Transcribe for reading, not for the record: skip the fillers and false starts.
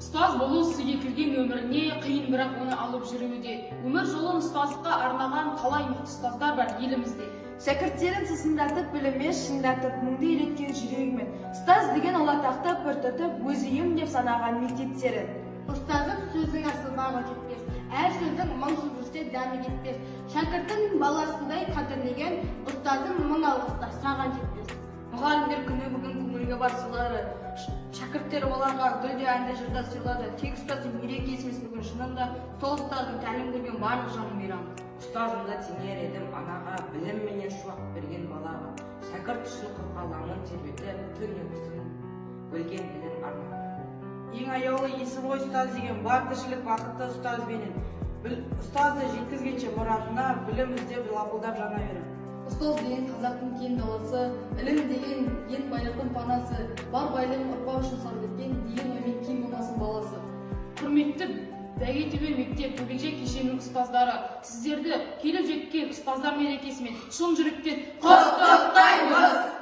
Ұстаз болу сый етілген өміріне қиын, бірақ оны алып жүруі де. Өмір жолын ұстаздыққа арнаған талай мықты ұстаздар бар елімізде. Шәкірттерін сусындатып, біліммен шыңдатып, мұңды үйреткен жүрегімен. Ұстаз деген ұлы атақты пір тұтып, өз үйім деп санаған мектептерін. Ұстазым сөзің асыл, баға жетпес, әр сөзің мың жыл жүрсе дәмі кетпес. Шәкіртін баласындай қадірлеген ұстазым, мың алғыс саған жетпес. Мұғалімдер күні бүгін көңілге бар сыйлары, шәкірттер оларға гүл де, әнді, жыр да сыйлады. Тек ұстаздың мерекесі емес бүгін, шынында сол ұстаздың тәлім көрген барлық жанның мейрамы. Ұстазымды теңер едім анаға, білім менен шуақ берген балаға. Шәкірт үшін қылқаламын тербетіп, түн ұйқысын бөлген білім арнап. Ең аяулы есім ғой ұстаз деген, бар тіршілік бақытты ұстазбенен. Ұстазды жеткізгенше мұратына, білім іздеп лапылдап жана беремін. Ұстаз деген қазақтың кең даласы, ілім деген ең байлықтың панасы, бар байлығын ұрпақ үшін сарп еткен, деген оймен кем болмасын баласы. Құрметті Бәйгетөбе мектеп бөбекжай кешенінің ұстаздары, сіздерді келіп жеткен ұстаздар мерекесімен шын жүректен құттықтаймыз!